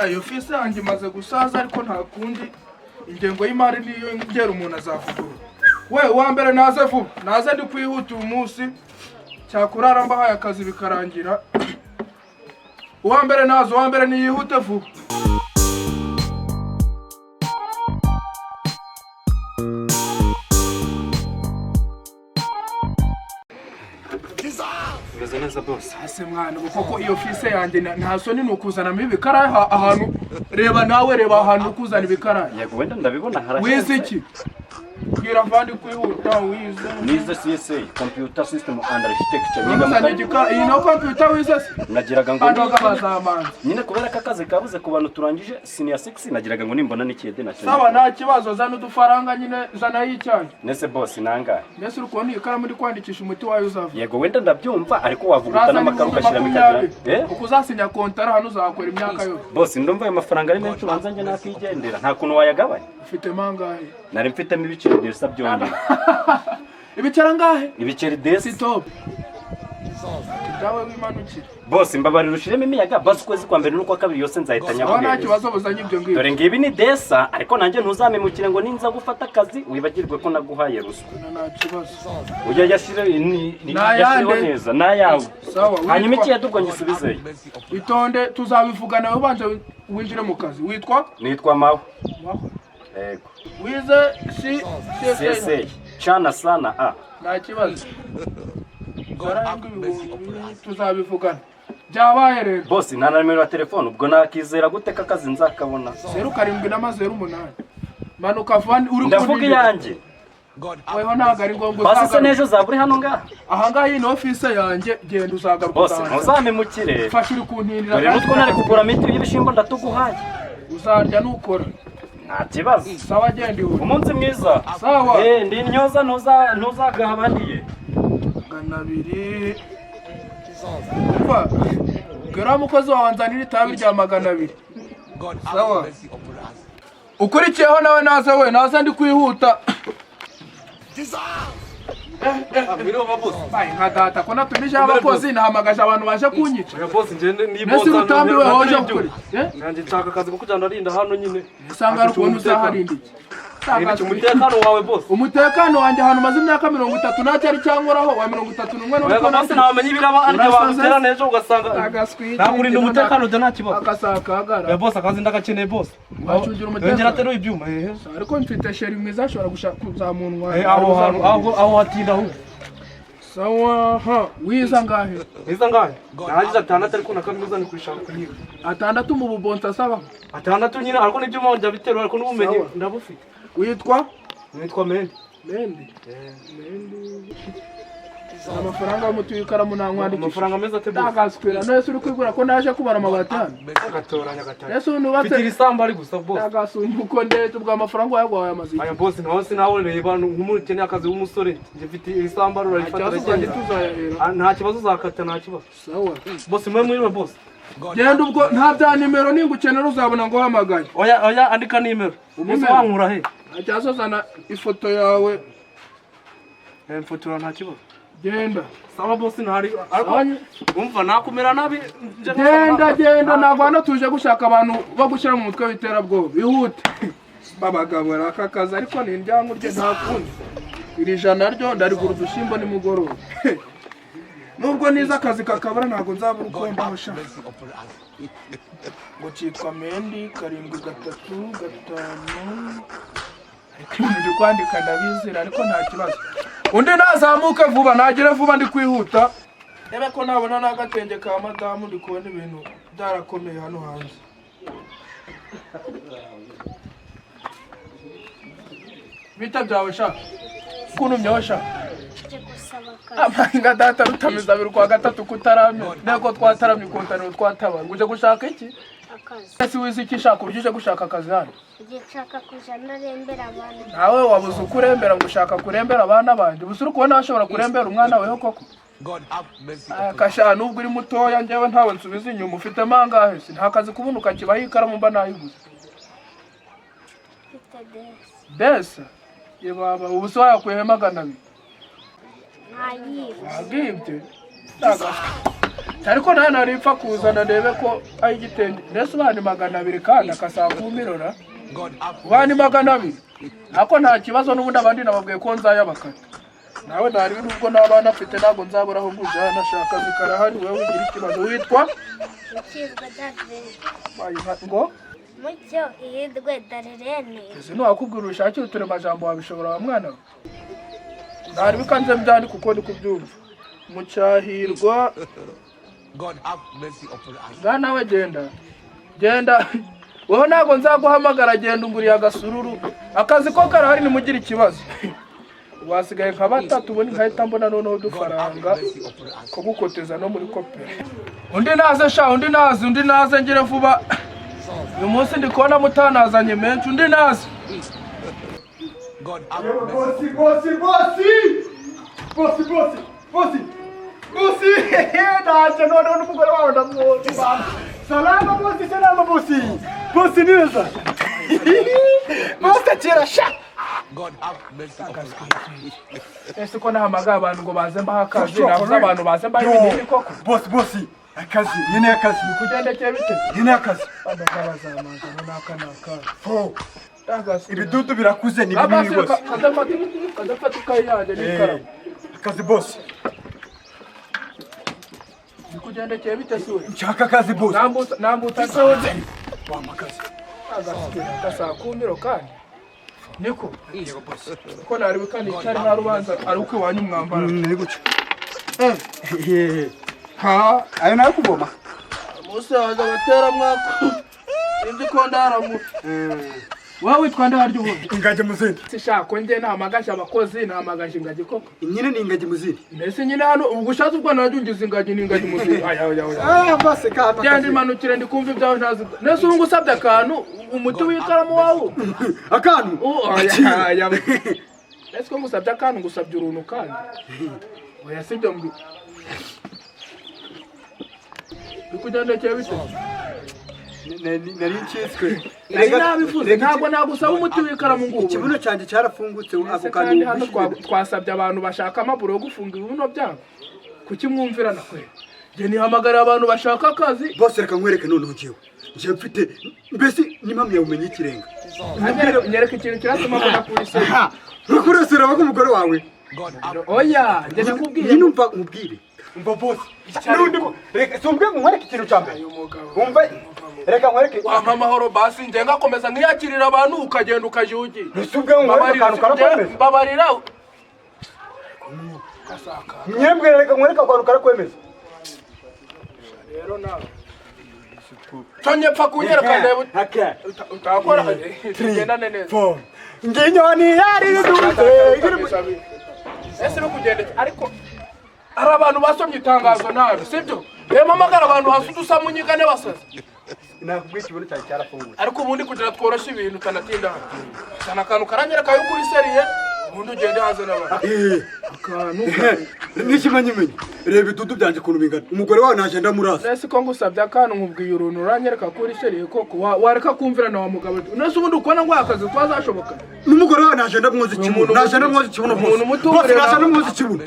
Sha, iyo ofisi yanjye imaze gusaza, ariko nta kundi, ingengo y'imari niyo ngera, umuntu azavugurura. We, uwa mbere naze vuba, naze, ndi kwihuta uyu munsi. Cyakurara mbahaye akazi bikarangira. Uwa mbere naze, uwa mbere niyihute vuba. Meze neza, boss. Ase mwana, ubu koko iyo ofisi yanjye nta soni ni ukuzanamo ibikarayi ahantu? Reba nawe, reba ahantu uri kuzana ibikarayi. Yego, wenda ndabibona harashyushye. Wize iki? Bwira vandi kwihuta, wize? Nize CSA, Computer System and Architecture, niga mu Uzanye karere. igikara, iyi no computer wize se? Nagiraga ngo Hano bazamanza. Nyine kubera ko akazi kabuze ku bantu turangije senior 6, nagiraga ngo nimbona n'ikiyede nacyo. Sawa, nta kibazo, zana udufaranga nyine, zana y'icyayi. Nese boss, nangahe? Mbese uri kubona iyi karamu uri kwandikisha, umuti wayo uzava? Yego, wenda ndabyumva, ariko wavuguta Urazana n'amakaro ibihumbi ugashyiramo ikagira. 20. Eh? Uko uzasinya kontara hano, uzakora imyaka yose. Boss, ndumva ayo mafaranga ari menshi, ubanza njye nakigendera. Nta kuntu wayagabanya? Ufite mangahe? Nari mfitemo ibiceri desa byonyine. Ibicara ngahe? Ibiceri desa. Stop, ibyawe wimanukire. Boss, mbabarira ushiremo imiyaga basi, ukwezi kwa mbere n'ukwa kabiri yose nzahita Aho nta nyaguhereza. kibazo, buzanye ibyo ngibyo. Dore ngibi ni desa, ariko nanjye ntuzamemukire ngo ninza gufata akazi wibagirwe ko naguhaye ruswa. Nta kibazo. Ujya yashire Ni ayande. yashireho neza n'ayawe. Sawa, witwa? Hanyuma ikiyede ubwo ngisubizeyo. Itonde, tuzabivugana, ubanza winjire mu kazi. Witwa? Nitwa Mawe. Yego. Wize si CSA cana sana a. Nta kibazo, zarahembwa 4000, tuzabivugana. Byabaye rero. Boss, nta na nimero ya telefone, ubwo nakizera gute ko akazi nzakabona? 0 7 n'amazeru 8. Manuka vuba, uri Ndavuga kunindira. iyanjye. Weho ntabwo ari ngombwa. Basi se Uzagaruka. n'ejo zaba uri hano ngaha? Ahangaha iyi ni ofisi yanjye, genda, uzagaruka. Boss, Uzaza. ntuzamemukire. Fasha, uri kuntindira. Dore n'utwo nari kugura miti y'ibishyimbo ndatuguhaye. Uzarya nukora. Nta kibazo. Sawa, genda iwe. Umunsi mwiza. Sawa. Eh, ndi intyoza, ntuzagaha abandiye. 200. Umva, bwira mukozi wawe nzanira itabi rya 200. Sawa, ukurikiyeho nawe naze, we naze, ndi kwihuta. Bayi nka data, ko natumijeho abakozi, nahamagaje abantu baje kunyica. Oya boss, ngende Mbese niboza. urutambi we waje gukora iki? Eh? Nanjye nshaka akazi ko kujya ndarinda hano nyine. Usanga ari ukuntu uzaharinda iki? Rinda umutekano wawe, boss. Umutekano wanjye ahantu maze imyaka 30 nta cyari cyankoraho, wa 31 Oya n'uko boss, ntawamenya ibiraba, ariko Urasaze? bagutera n'ejo ugasanga Agaswiki. nakurinda umutekano byo nta kibazo. Akasakagara. Oya boss, akazi ndagakeneye, boss. Wacungira umutekano. Yongera ateruye ibyuma hehe. Ariko mfite chérie mwiza, ashobora gushaka kuzamuntwara. Eh, aho hantu aho hatinda ahubwo. Sawa, ha, wiza ngahe? Niza ngahe? Nagize 6, ariko na kaminuza ni kuyishaka kuyiga. 6 mu bubonsa asaba? 6 nyine, ariko n'ibyuma njya biterura, ariko n'ubumenyi Sawa. ndabufite. Witwa? Nitwa Mendi. Mendi. Mendi, amafaranga y'umuti w'ikaramu ntankwandikisha. Amafaranga meza ate, boss? Ndagaswira none se uri kwigura ko naje kubara amabati hano? Agatoranya gatari. Ese ubu Mfite iri sambu ari gusa, boss. Ndagasumba uko ndetse, ubwo amafaranga wayaguhaye amaze iki? Aya boss, ntawe sinawe, reba nk'umuntu ukeneye akazi w'umusore, njye mfite iri sambu Nta urarifata. kibazo, uzajya Aragenda. tuzayahera. Ah, nta kibazo, uzakata nta kibazo. Sawa. Boss, mwe mwiriwe, boss. Genda ubwo, nta bya nimero, ningukenera uzabona ngo uhamagaye. Oya oya, andika nimero umunsi. Nimero? Wankura he? Nta kibazo, zana ifoto yawe. Eh, mfotora nta kibazo. Genda. Sawa boss, ntari ariko Sawa. umva nakumera nabi nje. Genda genda, ntabwo hano tuje gushaka abantu bo gushyira mu mutwe w'iterabwoba. Ihute. Babagabo aka kazi, ariko ni indyango rye, nta kundi. Iri jana ryo ndarigura udushyimbo nimugoroba. Nubwo niza akazi kakabura, ntabwo nzabura uko mbaho sha. Ngo cyitwa Mendi, 7 3 5. Ariko ibintu ndi kwandika ndabizira, ariko nta kibazo. Undi nazamuke vuba, nagere vuba, ndi kwihuta. Rebe ko nabona n'agatenge ka madamu, ndi kubona ibintu byarakomeye hano hanze. Bita byawe sha, kuntumyeho sha? Nje gusaba akazi. Amahinga data, rutamiza abiri kwa gatatu kutaramye, nteko twataramye ikontaniro twatabara, ngo uje gushaka iki? Akazi. Ese wize iki shaka, uburyo uje gushaka akazi hano? Igihe nshaka kuja narembera abantu. Nawe wabuze uko urembera, ngo ushaka kurembera abana bandi? Gusa uri kubona washobora kurembera umwana weho koko? Kasha, nubwo uri mutoya, njyewe ntawe nsubiza inyuma. Ufite mangahe se? Nta kazi kubona ukakibaho, ikaramu mba nayiguze. Mfite desi. Desa ye baba, ubu se wayakuyehe 200? Ntayibye. Wabwibye. Ariko nawe nari mpfa kuzana ndebe ko ari igitenge. Mbese ubana 200 kandi akasaba kumirora. Ubana 200. Ariko nta kibazo, n'ubundi abandi nababwiye ko nzayabakata. Nawe ntari nubwo n'abana afite, ntabwo nzabura aho ngujyana. Shaka akazi karahari, wowe ugira ikibazo. Witwa? Mucyirwe Darlene. Ngo? Mucyo Ihirwe Darlene. Ese ntiwakubwira ushakire uturemajambo, wabishobora wa mwana we? Ntari bikanze mbyandika uko ndi kubyumva. Mucyahirwa. Nga nawe genda. Genda. Wowe ntabwo nzaguhamagara, genda unguriye agasururu. Akazi ko karahari, nimugire ikibazo. Wasigaye nka batatu, ubundi nkahita mbona noneho udufaranga ko gukoteza no muri kopera. Undi naze sha, undi naze, undi naze ngire vuba. Uyu munsi ndi kubona mutanazanye menshi, undi naze. Bosi, bosi, bosi! Bosi, bosi, bosi! Bosi! Ndaje noneho n'umugore wawe ndamubonye bana. Salama bosi, salama bosi! Bosi neza! Bosi akira sha! Ese ko nahamagaye abantu ngo baze mbahe akazi, navuze abantu baze mbahe ibinini koko? Bosi, bosi! Akazi, nyine akazi. Kugendekeye bite? Nyine akazi. Badazabazamanzano n'aka n'aka. Fo. Ibidudu birakuze, ni binini rwose. Kadafata ikayi yanjye n'ikaramu. Akazi bosi. Bikugendekeye bite sura? Nshaka akazi bosi. Nambutsa nambutsa nsoze. Wampa akazi. Agasakumiro kandi. Niko. Ko nari bikandi cyari nta rubanza ari uko iwanyu mwambara. Ni gutyo. Ha, ayo nayo kuvoma. Musaza batera mwako. Sinzi ko ndaramu. Wowe witwa nde harya ubundi? Ingagi muzindi. Sishako njye nahamagaje abakozi, nahamagaje ingagi koko. Nyine ni ingagi muzindi. Mbese nyine hano ubwo ushatse ubwo najya ungiza ingagi, ni ingagi muzi. Aya aya aya. Ah, bose kapa. Genda imanukire, ndi kumva ibyawe ntazi. Nese ubu ngusabye akantu, umuti w'ikaramu wawe. Akantu. Oh, aya aya. Nese ko ngusabye akantu, ngusabye uruntu kandi. Oya, sibyo mbi. Bikugendekeye bite? Nari ncitswe. Nari nabivuze, ntabwo nagusaba umuti w'ikaramu ngubu. Ikibuno cyanjye cyarafungutse ako Ese kantu. kandi hano twasabye abantu bashaka amaburo yo gufunga ibibuno byabo, kuki mwumvirana kwe? Njye nihamagarira abantu bashaka akazi. Bose, reka nkwereke noneho njyewe mfite mbese n'impamyabumenyi y'ikirenga. Nyereka ikintu kiratuma mbona kuri se. Urakurasira ko umugore wawe. Oya, njye nakubwiye. Nyine umva nkubwire, umva bose, n'undi reka si umbwe ngo nkwereke ikintu cya mbere. Umva, reka nkwereke. Wampa amahoro basi, njye ngakomeza nkiyakirira abantu, ukagenda ukajya ugiye. Ese ubwe ngo nkwereke akantu karakwemeza? Mbabarira. Nyembwe, reka nkwereke akantu karakwemeza. Rero nawe tonye pfa kunyereka ndebe utakora, tugendane neza. Nginyoni yari iduze. Ese no kugenda, ariko hari abantu basomye itangazo nabi, sibyo? Reba, mpamagara abantu hasi udusamunyigane basaze. Nakubwiye, ikibuno cyanjye cyarafungutse. Ariko ubundi kugira tworoshye ibintu, utanatinda hano, zana akantu karanyereka yuko uri sérieux, ubundi ugende hanze n'abantu. Akantu. N'ikimenyimenyi, reba ibidudu byanjye ukuntu bingana, umugore wawe nagenda muraza. Nese ko ngusabye akantu, nkubwiye uruntu, uranyereka ko uri sérieux koko, wareka kumvirana wa mugabo? Nese ubundi ukubona ngo akazi twazashoboka? N'umugore wawe nagenda mwoza ikibuno, nagenda mwoza ikibuno umuntu bose. muto Bose, urera- nagenda mwoza ikibuno.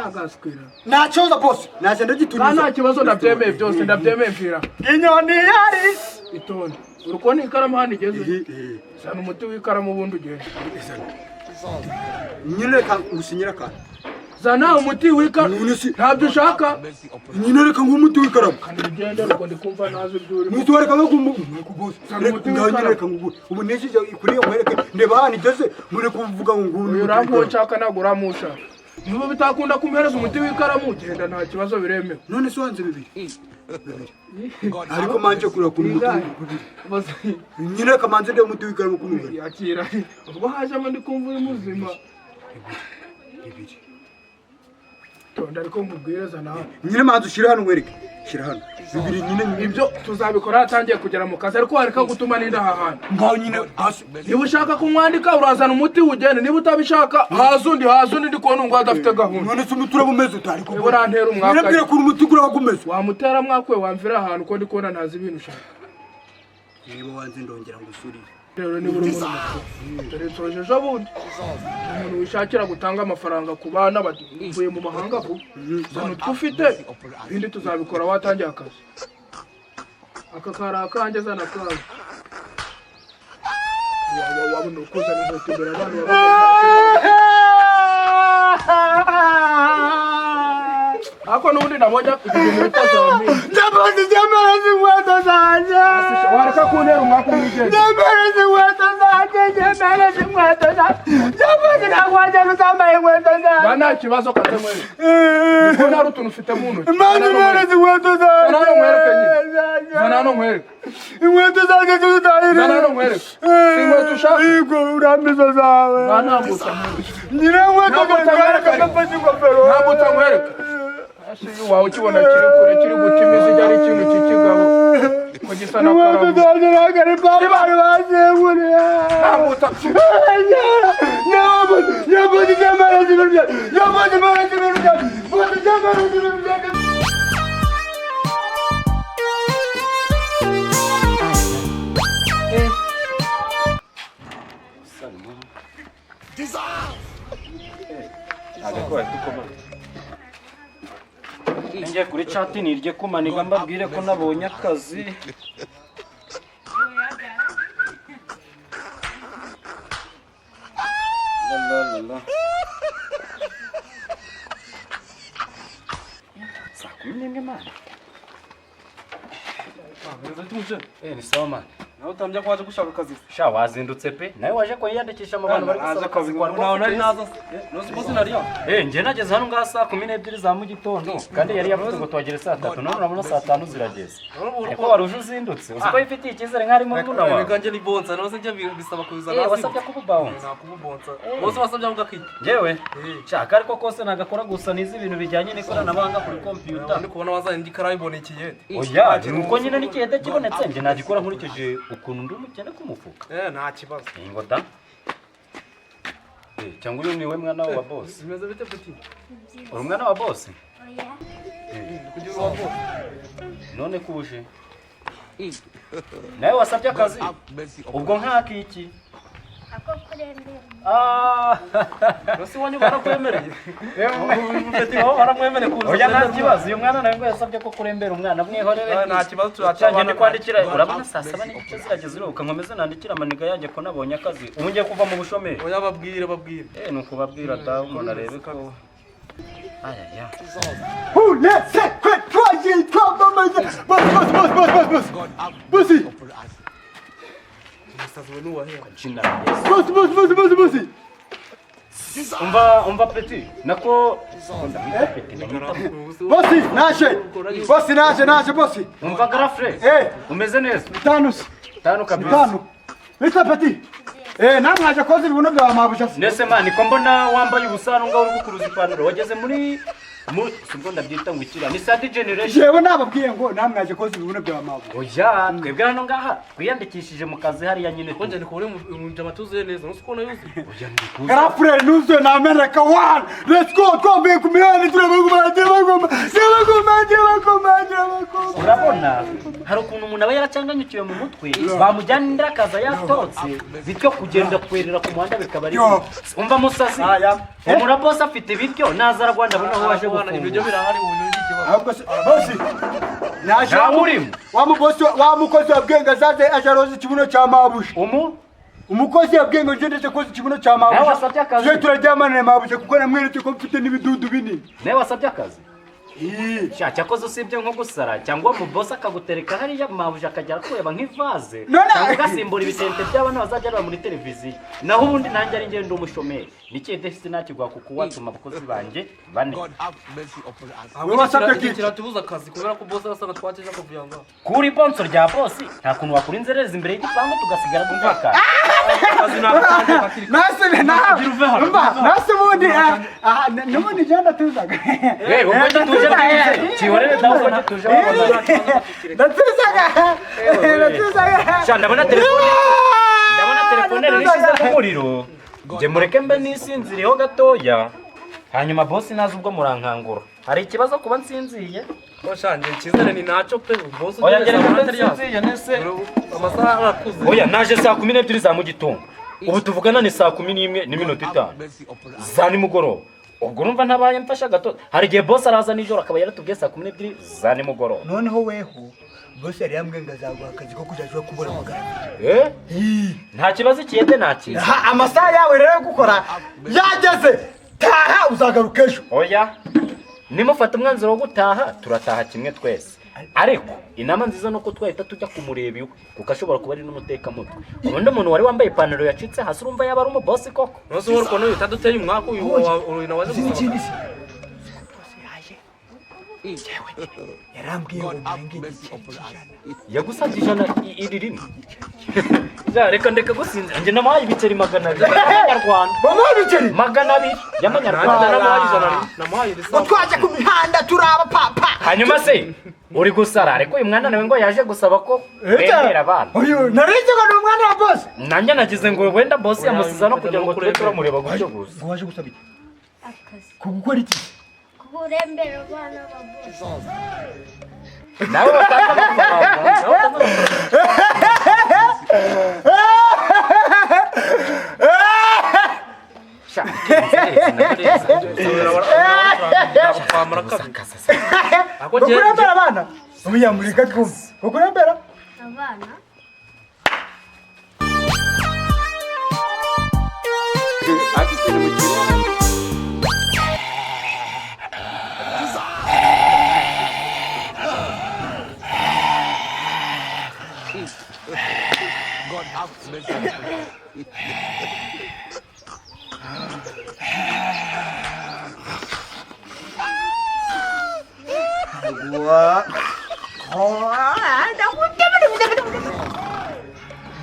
Agaswira. Nta kibazo bose, nagenda gituniza. Nta kibazo, ndabyemeye byose, ndabyemeye, mvira. Inyoni yari Itonde, uri kubona ikaramu hano igeze? Zana umuti w'ikaramu ubundi ugende. Nyine reka ngusinyire akantu. Zana umuti w'ikaramu. None si- Ntabyo ushaka. Nyine reka nguhe umuti w'ikaramu. Kandi ugende, ubwo ndi kumva ntazi ibyo urimo. Mwese wareka ngo bose. Zana Reka umuti ngaho nyine w'ikaramu. reka nguhe ubu nishije kuri iyo nkwereke, ndeba ahantu igeze, muri kuvuga ngo nguhe Uyu umuti urampuwe w'ikaramu. nshaka, ntabwo uramushaka. Niba bitakunda kumuhereza umuti w'ikaramu, genda, nta kibazo, biremewe. None se wanze bibiri bibiri, ariko manje kureba ukuntu umuti bibiri. Bose- Nyine reka manze ndebe umuti w'ikaramu ukuntu ungana. Yakira, ubwo hajemo ndi kumva uri muzima. Bibiri. Tonda, ariko nkubwire, zana hano. Nyine manze ushyire hano nkwereke, shyira hano bibiri nyine. Ibyo tuzabikora hatangiye kugera mu kazi, ariko wareka gutuma n'inda aha hantu. Ngaho nyine hasi. Niba ushaka kumwandika, urazana umuti ugende, niba utabishaka haza undi, haza undi, ndi kubona ngo adafite gahunda. None se umuti uraba umeze utari ko? Niba urantera umwaka. Nyine mbwira ukuntu umuti uraba umeze. Wamutera mwakwe, wamvira ahantu ko ndi kubona ntazi ibintu ushaka. Niba wanze ndongera ngusurire. Rero niba uri umuntu mukuru, dore nsoje ejo bundi, umuntu wishakira gutanga amafaranga ku bana bavuye mu mahanga vuba, zana utwo ufite, ibindi tuzabikora watangiye akazi. Aka kari akanjye, zana akawe. Wabona ukuzana inkweto imbere abantu baba, ariko n'ubundi nabonye ibintu bitazamira. Ndabazi, nyamara inkweto zanjye. Wareka kuntera umwaka umwigenge. Nyamara inkweto zanjye, nyamara inkweto zanjye. Ndabazi, ntabwo wagenda utambaye inkweto Ba zanjye. Nta kibazo, kaze mwere kuko nta rutuntu ufite mu ntoki. Imana, imana, inkweto zanjye. Zana hano nkwereke nyine. Zana hano nkwereke. Inkweto zanjye zitahire. Zana hano nkwereke. Si inkweto ushaka? Yego, urambizo zawe. Ba ntambutsa nkwereke. Nyine inkweto Ntabwo zanjye utamwereka. mfashe ingofero. Ntabwo utamwereka. Hasi wawe ukibona kiri kure, kiri guta imizigo, ari ikintu cy'ikigabo ko gisa Inkweto n'akarabo. zanjye ntabwo ari papa basenguriye. Ntambutsa. Nyabuzi, nyamara ibintu byanjye. Nyabuzi, nyamara ibintu byanjye. Nyabuzi, nyamara ibintu byanjye. Njye kuri chat nirye kumaniga mbabwire ko nabonye akazi. La la la la. 11:00 man. Ni sawa man. Nawe utambya ko waje gushaka akazi. Sha, wazindutse pe. Nawe waje kwiyandikisha mu bantu bari gusaba akazi kwa Nawe nari naza. Ntuzi ko sinariya. Njye nageze hano ngaha 12:00 za mu gitondo, kandi yari yavuze ngo tuhagere saa 3, none urabona saa 5 zirageze. Ariko wari uje uzindutse, uzi ko yifitiye icyizere nk'ari murumuna wawe. Reka njye ni bonsa, ntuzi njye bisaba kuza. Wasabye kububounce. Nakububonsa. Bose wasabye avuga ko iki. Njyewe shaka ariko kose nagakora gusa nizi ibintu bijyanye n'ikoranabuhanga kuri computer. Ndi kubona wazanye indi karayibona ikiyede. Oya, ni uko nyine n'ikiyede kibonetse njye nagikora nkurikije ukuntu ndi umukene ku mufuka. Nta kibazo. Ingo da. Cyangwa uyu niwe mwana wa boss? Bimeze bite, petit? Uri umwana wa boss? Oya. Kugira uwa boss. None kuje nawe wasabye akazi, ubwo nk'akiki? Ako kurembera. Ah, Bose iwanyu barakwemereye. Petit wabo baramwemereye kuza. Oya, nta kibazo. Uyu mwana nawe ngo yasabye ko kurembera umwana, mwihorere. Nta kibazo. Cyanjye ndi kwandikira, urabona 7:30 zirageze, uruhuka nkomeze nandikira amaniga yanjye ko nabonye akazi, ubu ngiye kuva mu bushomeri. Oya, babwire, babwire. Ni ukubabwira da, umuntu arebe ko ayaya. Let's quit trying to boss, boss, boss, boss, boss, boss, boss. Umusazi we nuwahera. Jina Yesu. Boss, boss, boss, boss, boss. Umva, umva petit, nako ndamwita petit, ndamwita. Boss, naje. Boss, naje, naje, boss. Umva garafre. Umeze neza? Tanu. Tanu kabisa. Tanu. Mr. Petit. Namwe mwaje koza ibibuno bya mabuja se? Nese man, ko mbona wambaye ubusa ngaho uri gukuruza ipantaro, wageze muri sibwo ndabyita ngo ikira ni third generation? Jewe nababwiye ngo namwe mwaje koza ibibuno bya mabuja. Oya, twebwe hano ngaha twiyandikishije mu kazi hariya nyine. Konje ndi kubona umujama tuzuye neza. Ntuzi ko yuzuye. Oya, ndikuza. Garafure nuzuye na America one. Let's go. Twavuye ku mihanda turabaguma, turabaguma, turabaguma, turabaguma, turabaguma. Urabona hari ukuntu umuntu aba yaracanganyukiwe mu mutwe, bamujyana inda akaza yatorotse, bityo kugenda kwerera ku muhanda bikaba ari Yo. Umva musazi. Aya. Umura boss afite ibiryo, naza aragwanda abona aho waje Ibiryo gufungura. birahari, ubu ni ikibazo. Ahubwo se boss. Naje. Ntawe urimo. Wa mubosi, wa mukozi wa bwenga zaze aje aroza ikibuno cya mabuja. Umu Umukozi yabwiye ngo ngende koza ikibuno cya mabuja. Nawe wasabye akazi? Tujye turaryamana na mabuja kuko namweretse ko mfite n'ibidudu binini. Nawe wasabye akazi? Sha, cyakoze usibye nko gusara, cyangwa mu boss akagutereka hariya mabuja akajya akureba nk'ivaze, None- cyangwa ugasimbura ibitente by'abana bazajya bareba muri televiziyo, naho ubundi nanjye ari ngenda umushomeri nikede sinakigwa kuko watuma abakozi banjye bane. We wasabye Iki ki? kiratubuza akazi kubera ko boss arasanga twakeje akavuye ngaho. Kuri bonso rya bosi, nta kuntu wakura inzererezi imbere y'igipangu tugasigara dupaka. Akazi nagatangiye hakiri kare. Nase na Gira uve hano. Umva, nase ubundi n'ubundi njye ndatuzaga. Ubwo gituje bwize kihorere dawe, ubwo gituje wabona. Ndatuzaga. Ndatuzaga. Sha, ndabona telefone rero ishize ku muriro, njye mureke mbe nisinziriyeho gatoya, hanyuma bosi naza ubwo murankangura. Hari ikibazo kuba nsinziye? Oshanje icyizere ni nacyo pe, boss. Oya, ugeze ngere saa mbe munani yazo. nsinziye nese. Amasaha arakuze. Oya, naje 12:00 za mu gitondo, ubu tuvugana ni 11:05 za nimugoroba. Ubwo urumva ntabaye mfasha gato. Hari igihe boss araza nijoro akaba yaratubwiye 12:00 za nimugoroba. Noneho weho boss yari yambwiye ngo azaguha akazi ko kujya aja kubura amagara. Eh, nta kibazo, ikiyede nta kiza. Aha, amasaha yawe rero yo gukora yageze, taha uzagaruka ejo. Oya, nimufata umwanzuro wo gutaha turataha kimwe twese, ariko inama nziza ni uko twahita tujya kumureba iwe, kuko ashobora kuba ari n'umutekamutwe. Ubundi umuntu wari wambaye ipantaro yacitse hasi, urumva yaba ari umubosi koko? Nose wowe ukuntu utaduteye umwaka uyu uyu nawe aje Uzi gusaba. n'ikindi se? Boss yaje, yewe yarambwiye ngo murenge igiceri cy'ijana. Yagusabye 100 iri rimwe? Ja, reka ndeka gusinzira, njye namuhaye ibiceri 200 y'amanyarwanda. Bamuha ibiceri? 200 Nanjye y'amanyarwanda. namuhaye 100, namuhaye Ngo irisaha. twaje ku mihanda turaba papa. Hanyuma se uri gusara, ariko uyu mwana nawe ngo yaje gusaba ko bemera abana. Uyu narinzi ngo ni umwana wa boss. Nanjye nagize ngo wenda boss yamusiza no kugira ngo tube turamureba gutyo gusa. Ngo waje gusaba iki? Akazi. Kugukora iki? Kurembera abana ba boss. Nawe batanze amafaranga, nawe batanze amafaranga. Sha, Ntabwo twamara kabiri. Ako Ngo kurembera abana? Oya, mureka twumve ngo kurembera Abana.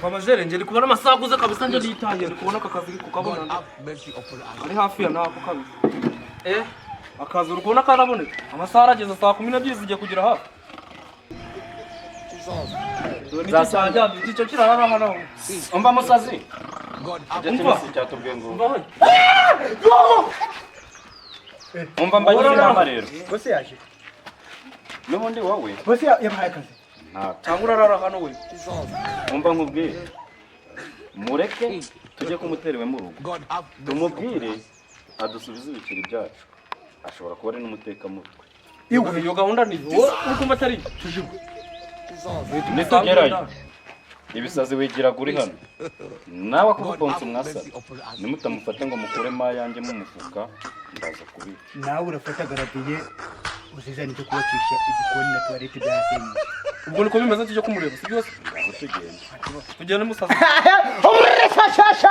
Amajere, njye ndi kubona amasaha aguze kabisa, njye nitangiye ndi kubona aka kazi kukabona ari hafi ya nako kabisa. Eh, akazi uri kubona karaboneka, amasaha arageze, 12:00 zigiye kugera hafi. Dore n'iki cyajyambye, iki cyo kirarara hano. Umva musazi. Umva. Cyatubwiye ngo Umva we. Umva, mbagira inama rero. Boss yaje. N'ubundi wowe Boss yabahaye akazi. Ntabwo. Cyangwa urarara hano we. Umva nkubwire, mureke tujye kumutera iwe mu rugo, tumubwire adusubize ibiceri byacu. Ashobora kuba ari n'umutekamutwe. Iwe iyo gahunda ni wowe uri kumva atari Nitugerayo, ibisazi wigiraga uri hano nawe akubonsa umwasara, nimutamufate ngo mukuremo ayanjye mu mufuka, ndaza kubica. Nawe urafata garaviye uzizana icyo kubakisha igikoni na toilette byasenyutse. Ubwo niko bimeze, tujye kumureba, si byose? Aho tugenda. Tugende musazi. Umureshashasha.